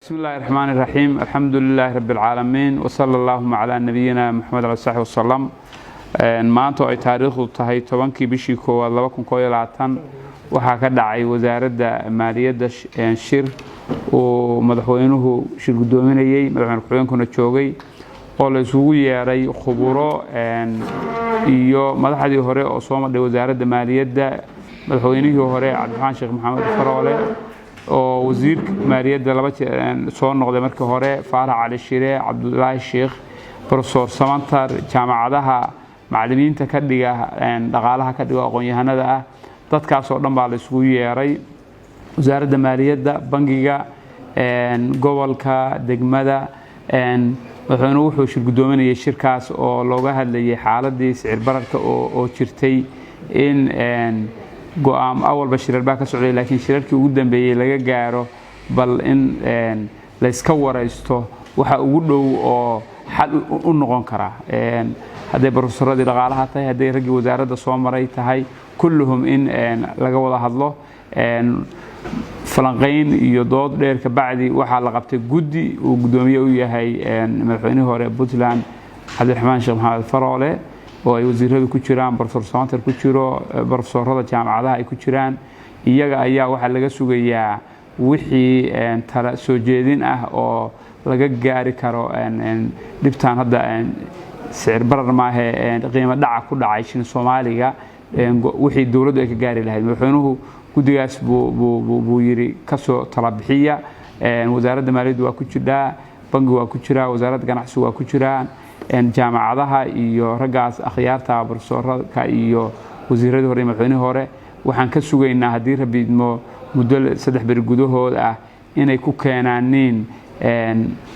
بسم الله الرحمن الرحيم، الحمد لله رب العالمين، وصلى اللهم على نبينا محمد عليه الصحابة وسلم. Maanta oo ay taariikhdu tahay 10-kii bishii koowaad 2021, waxaa ka dhacay Wasaaradda Maaliyadda shir uu madaxweynuhu shir guddoominayey, madaxweyne ku-xigeenkuna joogay, oo la isugu yeedhay khuburo iyo madaxdii hore oo soo madhay Wasaaradda Maaliyadda, madaxweynihii hore Cabdiraxmaan Sheekh Maxamed Faroole oo wasiirka maaliyadda laba jeer soo noqday markii hore, Faarax Cali Shire, Cabdulaahi Sheekh, Professor Samantar, jaamacadaha macallimiinta ka dhiga dhaqaalaha ka dhiga, aqoon-yahanada ah. Dadkaas oo dhan baa la isugu yeeray, Wasaaradda Maaliyadda, bangiga, gobolka, degmada. Madaxweynuhu wuxuu shir guddoominayay shirkaas oo looga hadlayay xaaladii sicir bararka oo jirtay, in go'aan awalba shirar baa ka socday, laakiin shirarkii ugu dambeeyey laga gaaro bal in layska waraysto waxa ugu dhow oo xal u noqon karaa, hadday professoradii dhaqaalaha tahay, hadday raggii wasaaradda soo maray tahay, kulluhum in laga wada hadlo. Falanqayn iyo dood dheer kabacdi waxaa la qabtay guddi uu guddoomiye u yahay madaxweynihii hore Puntland Cabdiraxmaan Sheekh Maxamed Faroole, oo ay wasiiradu ku jiraan, Professor Samantar ku jiro, professorada jaamacadaha ay ku jiraan. Iyaga ayaa waxaa laga sugayaa wixii tala soo jeedin ah oo laga gaari karo dhibtan hadda sicir barar maahe, qiimo dhaca ku dhacay shilin Soomaaliga, wixii dowladdu ay ka gaari lahayd. Madaxweynuhu guddigaas buu yidhi kasoo tala bixiya. Wasaaradda Maaliyaddu waa ku jiraa, bangi waa ku jiraa, Wasaaradda Ganacsigu waa ku jiraan, jaamacadaha iyo raggaas akhyaarta, professorka iyo wasiiradii hore iyo madaxweynihii hore. Waxaan ka sugaynaa, haddii Rabbi idmo, muddo 3 beri gudahood ah inay ku keenaaniin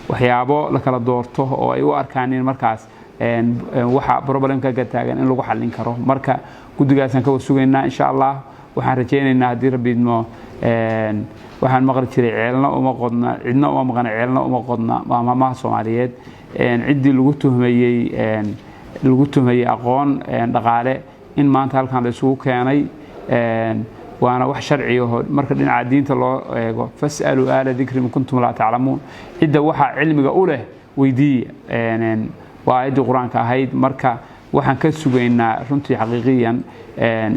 waxyaabo la kala doorto oo ay u arkaaniin markaas waxa problemka ka taagan in lagu xallin karo. Marka guddigaasaan ka sugaynaa, insha Allah. Waxaan rajaynaynaa, haddii Rabbi idmo, waxaan maqli jiray "Ceelna uma qodna, cidna uma maqna, ceelna uma qodna", waa maamaha Soomaaliyeed. Ciddii lagu tuhmayey aqoon dhaqaale in maanta halkan la isugu keenay, waana wax sharci aho. Marka dhinaca diinta loo eego, "فاسألوا أهل الذكر إن كنتم لا تعلمون", cidda waxaa cilmiga u leh weydiiya, waa aayaddii Qur-aanka ahayd. Marka waxaan ka sugaynaa runtii xaqiiqiyan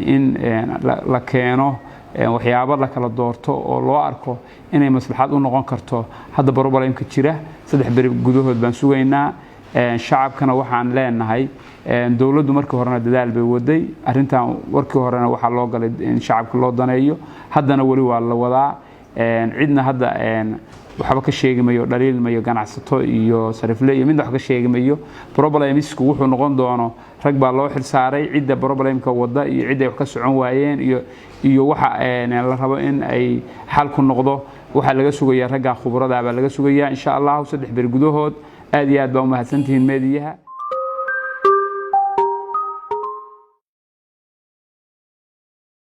in la keeno waxyaabo la kala doorto oo loo arko inay maslaxad u noqon karto hadda problemka jira. 3 beri gudahood baan sugaynaa. Shacabkana waxaan leenahay, dowladdu markii horena dadaal bay waday arrintan. Warkii horena waxaa loo galay in shacabka loo daneeyo, haddana weli waa la wadaa. Cidna hadda waxba ka sheegi mayo, dhaliil mayo, ganacsato iyo sarifle iyo midna wax ka sheegi mayo. Problemsku wuxuu noqon doono rag baa loo xilsaaray, cidda problemka wada iyo cidday wax ka socon waayeen iyo waxa la rabo in ay xal ku noqdo waxaa laga sugayaa raggaa khubrada baa laga sugayaa, insha Allahu, 3 beri gudahood. Aad iyo aad baa umahadsantihiin meediyaha.